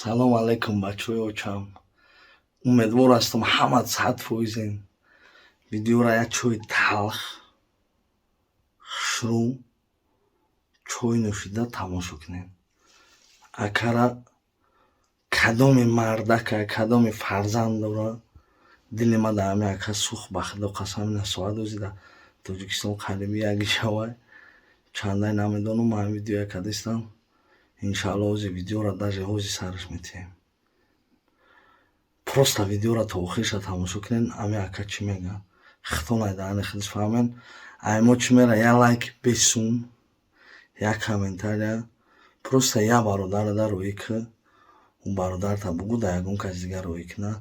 Салом алейкум, бачаҳои очам. Умедвор ҳастам, ҳама 100 фоизен. Видеора як чойи талх, хушрӯ чой нӯшида тамошо кунед. Акара кадоми мардака, кадоми фарзанд дора, дили ма дар ҳамин ака сӯхт. Ба худо қасам, ина соат озида Тоҷикистон қариби як шавай, чандай намедонам. Ман ҳамин видеоя кардистам. Иншаалло, ҳози видеора даже ҳози сараш метиҳем. Просто видеора то охирша тамошо кунед. Ҳамин ака чӣ мега, хитон ай даҳани худаш фаҳмед. Ай мо чӣ мера? Як лайк бесум, як комментария. Просто як бародарада роӣ кӣ, ӯ бародарта бугӯ, да ягон кас дигар роӣ кина.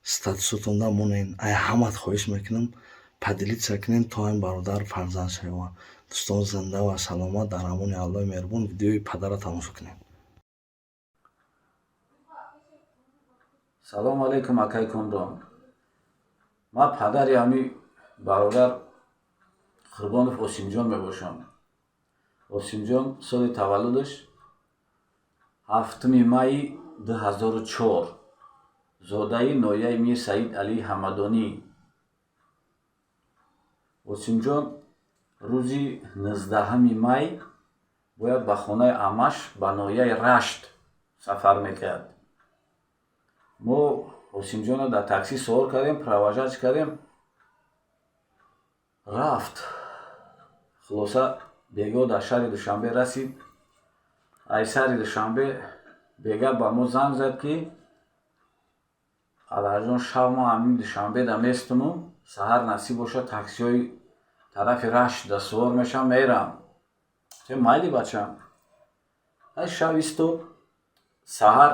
Статусотонда монен. Ай ҳамат хоҳиш мекунам, поделиться кунед, то ҳамин бародар фарзанд шавад. Дӯстон, зинда ва саломат, дар амони Аллоҳи меҳрубон. Видеои падарро тамошо кунед. Салому алейкум, акай Комрон. Ман падари ҳами бародар Қурбонов Осимҷон мебошам. Осимҷон соли таваллудаш 7 майи 2004, зодаи ноҳияи Мир Саид Алии Ҳамадонӣ. Осимҷон рӯзи 19 май бояд ба хонаи аммаш ба ноҳияи Рашт сафар мекард. Мо Осимҷонро дар таксӣ савор кардем, провожать кардем, рафт. Хулоса, бегоҳ дар шаҳри Душанбе расид. Ай шаҳри Душанбе бега ба мо занг зад, ки падарҷон, шав мо ҳамин Душанбеда местуму, саҳар насиб бошад, таксиҳои тарафи Рашт да сувор мешавам, мерам. Майли, бачам. Ай шав истод, саҳар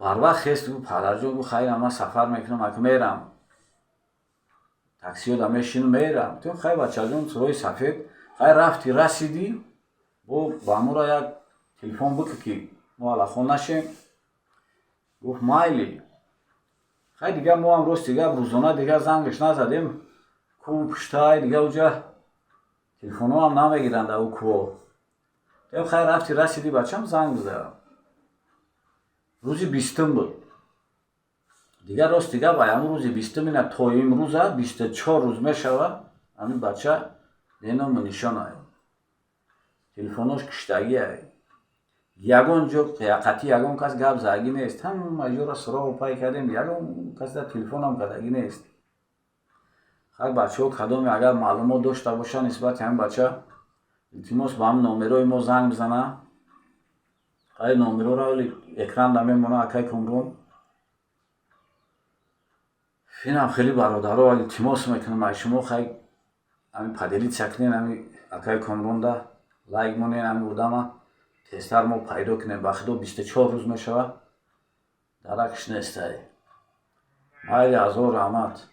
барвақт хест, гуфт: «Падарҷон, гуфт, хайр, ман сафар мекунам, ака, мерам, таксиҳода мешинам, мерам». Ту хай, бачаҷон, роҳи сафед. Хай, рафти, расидӣ, бо ба моро як телефон бикӣ, ки мо аллахон нашем. Гуфт: «Майли». Хай, дигар мо ҳам, рости гап, рӯзона дигар зангаш назадем. Кӯ пуштай, дигар уҷа телефонҳоам намегиранд дар ӯ кӯҳо. Хай, рафти, расидӣ, бачам, занг биза. Рӯзи 20-ум буд. Дигар, рости гап, ай ҳамун рӯзи 20-ум ина то имрӯза 24 рӯз мешавад, ҳамин бача беному нишон ай, телефонош киштагӣ ай, ягон ҷо қатъи ягон кас гап задагӣ нест. Ҳама ҷоро суроғу пай кардем, ягон кас дар телефонам кардагӣ нест. Хай, бачаҳо, кадоме агар маълумот дошта бошад нисбати ҳамин бача, илтимос, ба ҳамин номерои мо занг бизана. Хай, номероро оли экранда мемона, акай Комрон. Инам хеле, бародаро, илтимос мекунам ай шумо, хай, ҳамин поделиться кунед, ҳами акай Комронда лайк монед, ҳамин одама тезтар мо пайдо кунем. Ба худо, 24 рӯз мешавад, даракш нестай. Майли, ҳазор раҳмат.